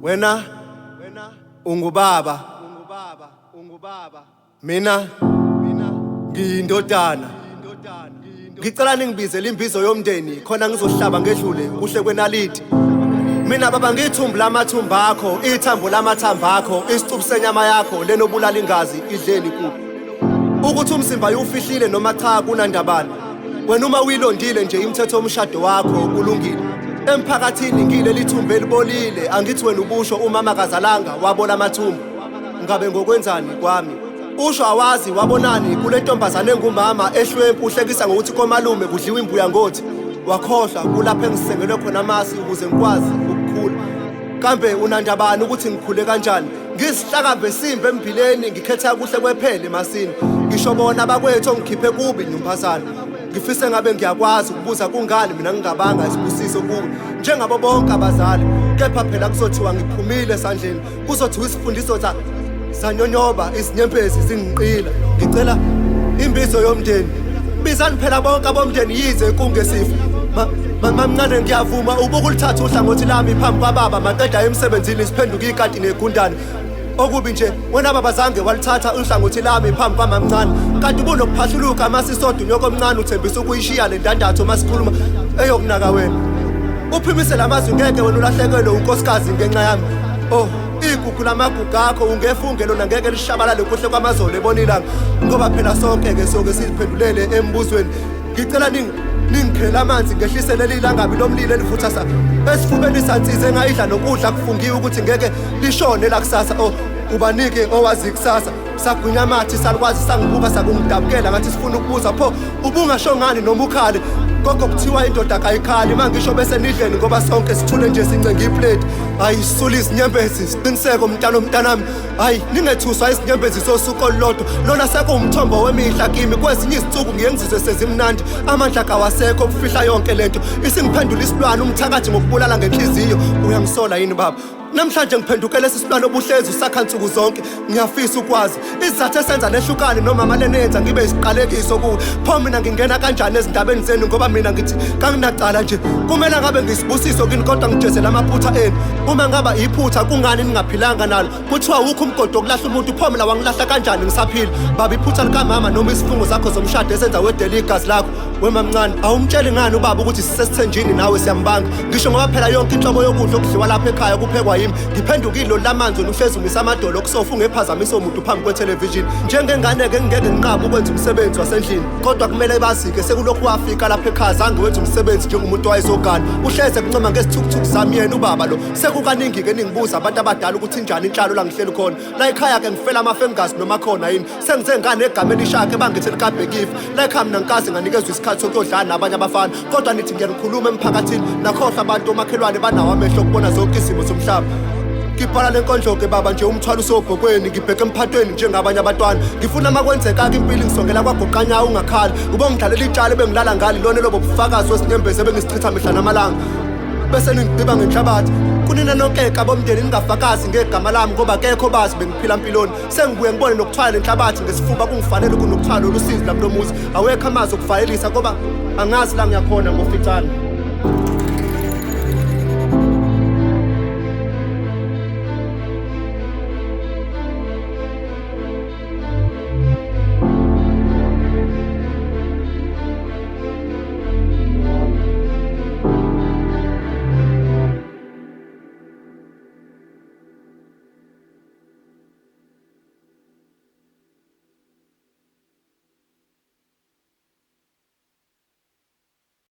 Wena ungubaba, mina ngiyindodana. Ngicela ningibizele imbizo yomndeni khona ngizohlaba ngedlule kuhle kwenaliti. Mina baba ngithumbu lamathumba akho, ithambo lamathambo akho, isicubu senyama yakho lenobulala ingazi idleni kuphi. Ukuthi umzimba ufihlile noma cha kunandabani. Wena uma uyilondile nje imithetho yomshado wakho kulungile. Emphakathini ngile lithumba elibolile, angithi wena ubusho umama kazalanga wabola amathumbu. Ngabe ngokwenzani kwami? Usho awazi wabonani kule ntombazane engumama ehlwempu uhlekisa ngokuthi komalume kudliwa imbuya ngothi. Wakhohlwa kulapho engisengelwe khona amasi ukuze ngikwazi ukukhula. Kambe unandabani ukuthi ngikhule kanjani? Ngisihlakambe simbe embileni ngikhetha kuhle kwephele emasini. Ngisho bona abakwethu ongikhiphe kubi nyumbazana. Ngifise ngabe ngiyakwazi ukubuza kungani mina ngingabanga isibusiso kuwe njengabo bonke abazali. Kepha phela kuzothiwa ngiphumile esandleni, kuzothiwa isifundiso sanyonyoba izinyembezi zingiqila. Ngicela imbizo yomndeni. Bizani phela bonke abomndeni yize kungesifo. Mamncane ngiyavuma ubukulithatha uhlangothi lami phambi kwababa maqeda emsebenzini siphenduka ikati negundane. Okubi nje wena baba zange walithatha uhlangothi lami phambi kwamamncane, kanti ubunokuphahluluka masisodwa unyoko omncane uthembisa ukuyishiya le ndandatho masikhuluma eyokunaka wena. Uphimise lamazwi ngeke wena ulahlekelwe unkosikazi ngenxa yami. Oh, igugu lamagugu akho ungefunge lona ngeke lishabalale kuhle kwamazolo ebona ilanga, ngoba phela sonke ke soke siziphendulele embuzweni. Ngicela ningikhele amanzi ngehlise leli langabi lomlilo elivutha sa esifubeni sansize engayidla nokudla kufungiwe ukuthi ngeke lishone la kusasa. Oh, ubanike owazi kusasa sagwinya amathi salukwazi sangibuka sakungidabukela ngathi sifuna ukubuza pho ubungasho ngani noma ukhale. Gogo kuthiwa indoda kayikhali mangisho bese nidleni ngoba sonke sithule nje sincenga iplate. Ayisula izinyembezi siqiniseko mntana mntanami. Hayi ningethuswa izinyembezi sosuku olulodwa, lona sekuwumthombo wemihla kimi. Kwezinye izinsuku ngiye ngizizwe sezimnandi, amandla kawasekho ukufihla yonke lento. Isingiphendula isilwane umthakathi ngokubulala ngenhliziyo. Uyangisola yini baba? Namhlanje ngiphenduke lesi silwane obuhlezi usakha nsuku zonke. Ngiyafisa ukwazi isizathu esenza nehlukane nomama lenenza ngibe isiqalekiso kuwe. Pho mina ngingena kanjani ezindabeni zenu ngoba mina ngithi kanginacala nje. Kumele ngabe ngisibusiso kini kodwa ngijezela amaphutha enu. Uma ngaba iphutha kungani ningaphilanga nalo? Kuthiwa wukho umgodi wokulahla umuntu, pho mina wangilahla kanjani ngisaphila? Baba iphutha likamama noma isifungo zakho zomshado esenza wedela igazi lakho. Wemamncane awumtsheli ngani ubaba ukuthi sisesithenjini nawe siyambanga? Ngisho ngoba phela yonke inhlobo yokudla okudliwa lapha ekhaya kuphekwa yimi. Ngiphendukile lolu lamanzi wena uhlezi umisa amadolo kusofa ungephazamisa umuntu phambi kwethelevishini. Njengengane-ke ngingeke nginqabe ukwenza umsebenzi wasendlini, kodwa kumele bazike sekulokhu wafika lapha ekhaya zange wenza umsebenzi njengomuntu owayezogana. Uhleze kuncoma ngesithukuthuku sami yena ubaba lo. Sekukaningi-ke ningibuza abantu abadala ukuthi injani inhlalo la ngihleli khona. La ekhaya-ke ngifela amafa engingazi noma khona yini. Sengize ngane egama elishakhe bangithi likabhekifa. La ekhaya mina ngikaze nganikezwa isikhathi sokuyodlala nabanye abafana, kodwa nithi ngiyanikhuluma emphakathini nakhohlwa abantu omakhelwane banawo amehlo okubona zonke izimo zomhlaba. Ngibhala le nkondlo-ke baba nje umthwalo usobhokweni, ngibheke emphathweni njengabanye abantwana. Ngifuna makwenzeka-ke impilo ngisongela kwagoqanyawo ungakhali. Ubongidlalela itshalo ebengilala ngalo ilona lobo bufakazi wesinyembezi ebengisichitha mihla namalanga. Bese ningigqiba ngenhlabathi. Kunina nonke-ke abomndeni ningafakazi ngegama lami ngoba akekho bazi bengiphila mpiloni. Sengibuye ngibone nokuthwala lenhlabathi ngesifuba kungifanele kunokuthwala lolu sizi lapho lomuzi. Awekho amazwi okuvalelisa ngoba angazi la ngiyakhona ngoficana.